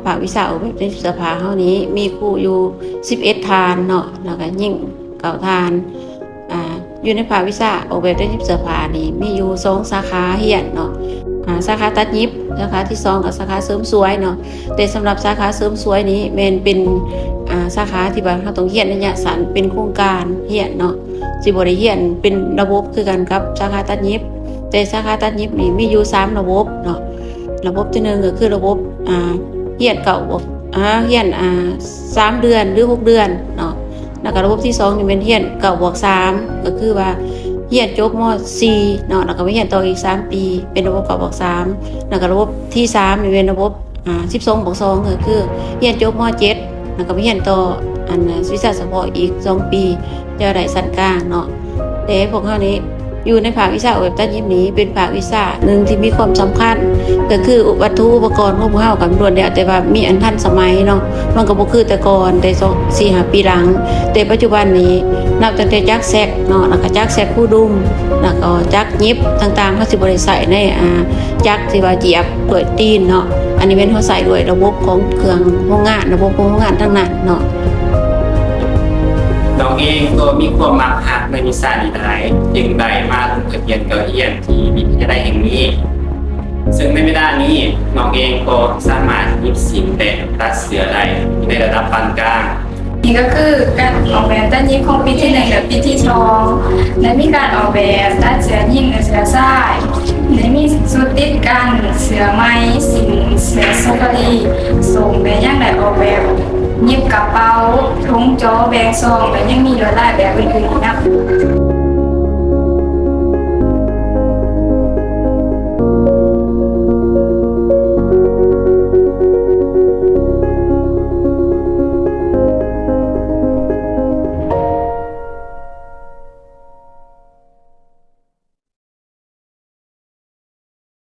ພາກວິຊາອອກແບບຕັດເຢັບເສື້ອຜ້າເຮົານີ້ ມີຄູຢູ່ສິບເອັດທ່ານເນາະ ແລ້ວກໍຍິງເກົ້າທ່ານ. ອ່າ ຢູ່ໃນພາກວິຊາອອກແບບຕັດເຢັບເສື້ອຜ້ານີ້ ມີຢູ່ສອງສາຂາຮຽນເນາະ ອ່າ ສາຂາຕັດເຢັບ ສາຂາທີສອງກໍສາຂາເສີມສວຍເນາະ. ແຕ່ສຳລັບສາຂາເສີມສວຍນີ້ແມ່ນເປັນ ອ່າ ສາຂາທີ່ວ່າເຮົາຕ້ອງຮຽນໄລຍະສັ້ນ ເປັນໂຄງການຮຽນເນາະ ຊິບໍ່ໄດ້ຮຽນເປັນລະບົບຄືກັນກັບສາຂາຕັດເຢັບ. ແຕ່ສາຂາຕັດເຢັບນີ້ມີຢູ່ສາມລະບົບເນາະ. ລະບົບທີໜຶ່ງກໍຄືລະບົບ ອ່າ ຮຽນເກົ້າບວກ ອ່າ ຮຽນ ອ່າ ສາມເດືອນ ຫຼື ຫົກເດືອນເນາະ. ແລ້ວກໍລະບົບທີສອງນີ້ແມ່ນຮຽນເກົ້າບວກສາມ ກໍຄືວ່າຮຽນຈົບ ມ.ສີ່ ເນາະ ແລ້ວກໍມາຮຽນຕໍ່ອີກສາມປີ ເປັນລະບົບເກົ້າບວກສາມ. ແລ້ວກໍລະບົບທີສາມນີ້ແມ່ນລະບົບ ອ່າ ສິບສອງບວກສອງ ກໍຄືຮຽນຈົບ ມ.ເຈັດ ແລ້ວກໍໄປຮຽນຕໍ່ ອັນ ວິຊາສະເພາະອີກສອງປີ ຈະໄດ້ຊັ້ນກາງເນາະ. ແຕ່ພວກເຮົານີ້ ຢູ່ໃນພາກວິຊາອອກແບບຕັດເຢັບນີ້ ເປັນພາກວິຊາໜຶ່ງທີ່ມີຄວາມສຳຄັນ ກໍຄືວັດຖຸອຸປະກອນຂອງພວກເຮົາກໍລ້ວນແລ້ວແຕ່ວ່າມີອັນທັນສະໄໝເນາະ. ມັນກໍບໍ່ຄືແຕ່ກ່ອນ ແຕ່ສອງ ສີ່ຫ້າປີຫຼັງ. ແຕ່ປັດຈຸບັນນີ້ ນັບຕັ້ງແຕ່ຈັກແຊັກເນາະ ແລ້ວກໍຈັກແຊັກຄູດຸມ ແລ້ວກໍຈັກເຢັບຕ່າງໆ ເຮົາຊິບໍ່ໄດ້ໃຊ້ໃນ ອ່າ ຈັກທີ່ວ່າຈຽບດ້ວຍຕີນເນາະ. ອັນນີ້ແມ່ນເຮົາໃຊ້ດ້ວຍລະບົບຂອງເຄື່ອງໂຮງງານ ລະບົບຂອງໂຮງງານທັງນັ້ນເນາະ. ນ້ອງເອງກໍມີຄວາມມັກຮັກໃນວິຊານີ້ຫຼາຍ ຈຶ່ງໄດ້ມາລົງທະບຽນເຂົ້າຮຽນທີ່ວິທະຍາໄລແຫ່ງນີ້. ເຊິ່ງໃນເວລານີ້ ນ້ອງເອງກໍສາມາດຫຍິບສິ້ນ ແລະ ຕັດເສື້ອໄດ້ໃນລະດັບປານກາງ. ນີ້ກໍຄືການອອກແບບຕັດເຢັບຂອງປີທີໜຶ່ງ ແລະ ປີທີສອງ ໄດ້ມີການອອກແບບຕັດເສື້ອຍິງ ແລະ ເສື້ອຊາຍ, ໄດ້ມີຊຸດຕິດກັນ, ເສື້ອໄໝ, ສິ້ນ, ເສື້ອຊາຟາຣີ, ສົ້ງ ແລະ ຍັງໄດ້ອອກແບບເຢັບກະເປົາ, ຖົງຈໍ, ແບ່ງຊອງ ແລະ ຍັງມີລວດລາຍແບບອື່ນໆອີກນຳ.